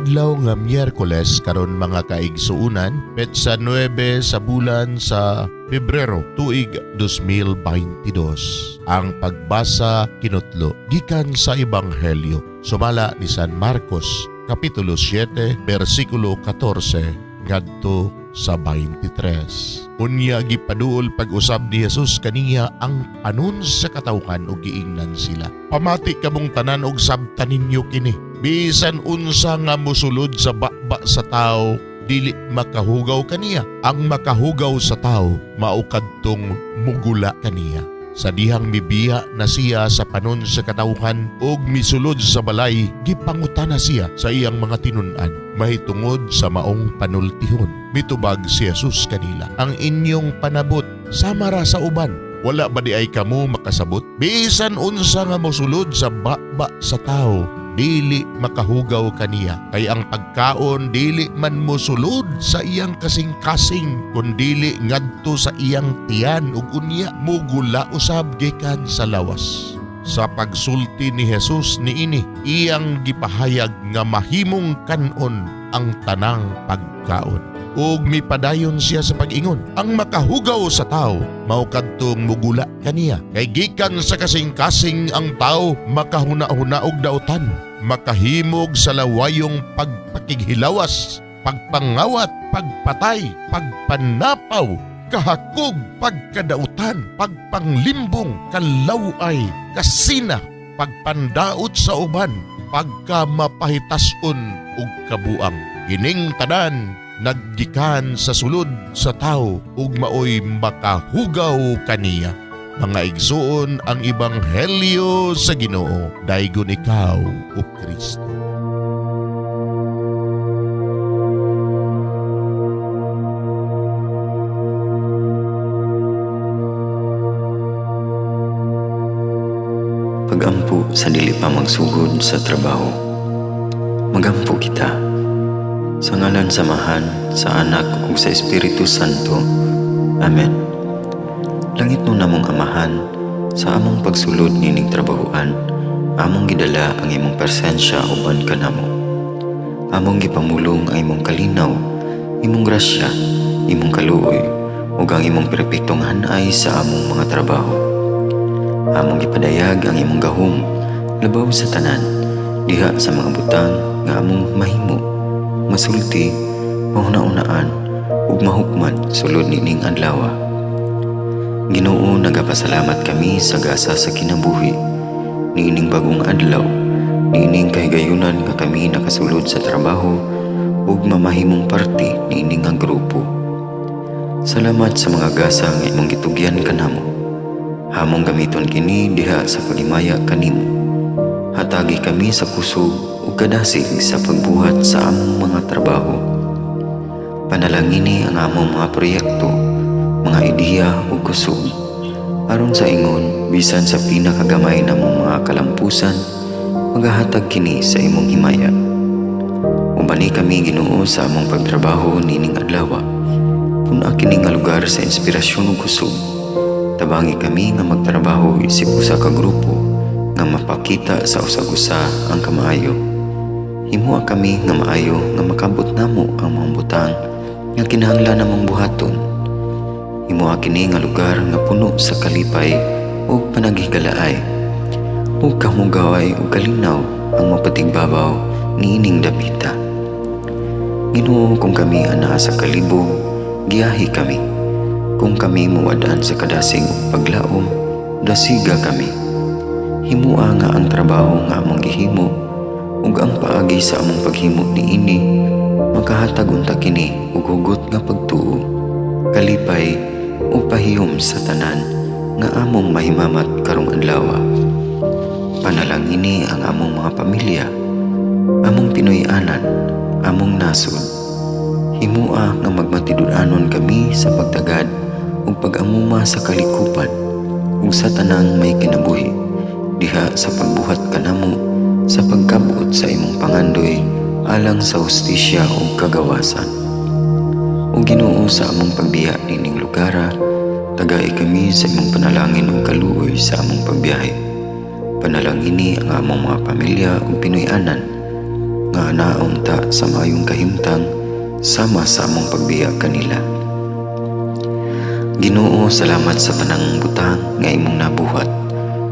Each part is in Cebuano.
Adlaw nga Miyerkules karon, mga kaigsuunan, petsa 9 sa bulan sa Pebrero, tuig 2022. Ang pagbasa kinutlo gikan sa Ebanghelyo sumala ni San Marcos, Kapitulo 7, bersikulo 14 ngadto sa 23. Unya gipaduol pag-usab ni Jesus kaniya ang panon sa katawhan ug giingnan sila: "Pamati kamong tanan og sabtan ninyo kini. Bisan unsa nga mosulod sa baba sa tao, dili makahugaw kaniya. Ang makahugaw sa tao mao kadtong mugula kaniya." Sa dihang mibiya na siya sa panon sa katawhan ug misulod sa balay, gipangutana siya sa iyang mga tinun-an mahitungod sa maong panultihon. Mitubag si Jesus kanila: "Ang inyong panabot sama ra sa uban. Wala ba diay kamo makasabot? Bisan unsa nga mosulod sa baba sa tao, dili makahugaw kaniya. Kay ang pagkaon dili man mosulod sa iyang kasing-kasing, kun dili ngadto sa iyang tiyan ug unya mugula usab gikan sa lawas." Sa pagsulti ni Jesus niini, iyang gipahayag nga mahimong kanon ang tanang pagkaon. Ug mipadayon siya sa pag-ingon, ang makahugaw sa tao mao kadtong mugula kaniya. Kay gikan sa kasing-kasing ang tao makahuna-huna og dautan, makahimog sa lawayong pagpakighilawas, pagpangawat, pagpatay, pagpanapaw, kahakog, pagkadautan, pagpanglimbong, kalaway, kasina, pagpandaot sa uban, pagkamapahitason ug kabuang. Kining tanan naggikan sa sulod sa tao ug maoy makahugaw kaniya. Mga igsuon, ang ebanghelyo sa Ginoo. Daygon ikaw, o Kristo. Pagampo sa dili pa magsugod sa trabaho. Magampo kita. Sa ngalan sa Amahan, sa Anak ug sa Espiritu Santo. Amen. Langitnon namong Amahan, sa among pagsulod nining trabahoan, among gidala ang imong presensya uban kanamo. Among gipamulong ang imong kalinaw, imong grasya, imong kaluoy, ug ang imong perpektong hanay sa among mga trabaho. Among gipadayag ang imong gahom labaw sa tanan diha sa mga butang nga among mahimo, masulti, mahuna-unaan ug mahukman sulod nining adlaw. Ginoo, nagapasalamat kami sa gasa sa kinabuhi niining bagong adlaw, niining kahigayunan nga kami nakasulod sa trabaho ug mamahimong parte niini nga grupo. Salamat sa mga gasa nga imong gitugyan kanamo. Among gamiton kini diha sa paghimaya kanimo. Hatagi kami sa kusog ug kadasig sa pagbuhat sa among mga trabaho. Panalangini ang among mga proyekto, mga ideya ug kusog. Aron sa ingon, bisan sa pinakagamay namong mga kalampusan, magahatag kini sa imong himaya. Ubani kami, Ginoo, sa among pagtrabaho nining adlaw. Pun-a kini nga lugar sa inspirasyon ug kusog. Tabangi kami nga magtrabaho isip usa ka grupo nga mapakita sa usag-usa ang kamaayo. Himoa kami nga maayo nga makabot namo ang mga butang nga kinahanglan namong buhaton. Himoa kini nga lugar nga puno sa kalipay ug panaghigalaay. Ug kahugaway ug kalinaw ang mapatigbabaw niining dapita. Ginoo, kung kami anaa sa kalibog, giyahi kami. Kung kami muwad-an sa kadasig ug paglaom, dasiga kami. Himoa nga ang trabaho nga among gihimo ug ang paagi sa among paghimo niini makahatag unta kini og hugot nga pagtuo, kalipay ug pahiyom sa tanan nga among mahimamat karong adlaw. Panalangini ang among mga pamilya, among Pinoy-anan, among nasod. Himoa nga magmatinud-anon kami sa pagtagad ug pag-amuma sa kalikupan ug sa tanang may kinabuhi diha sa pagbuhat kanamo sa pagkabot sa imong pangandoy alang sa hustisya ug kagawasan. O Ginoo, sa among pagbiya nining lugara, tagai kami sa imong panalangin ug kaluoy sa among pagbiyahe. Panalangini ang among mga pamilya ug Pinoy-anan. Nga anaon ta sa maayong kahimtang sama sa among pagbiya kanila. Ginoo, salamat sa tanang butang nga imong nabuhat,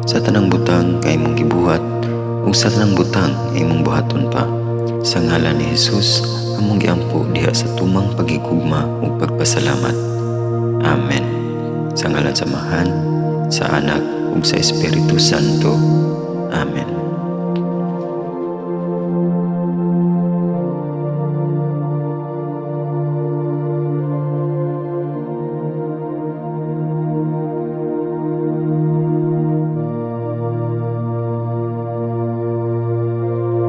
sa tanang butang nga imong gibuhat, ug sa tanang butang nga imong buhaton pa. Sa ngalan ni Jesus, among giampo diha sa tumang paghigugma ug pagpasalamat. Amen. Sa ngalan sa Amahan, sa Anak ug sa Espiritu Santo. Amen.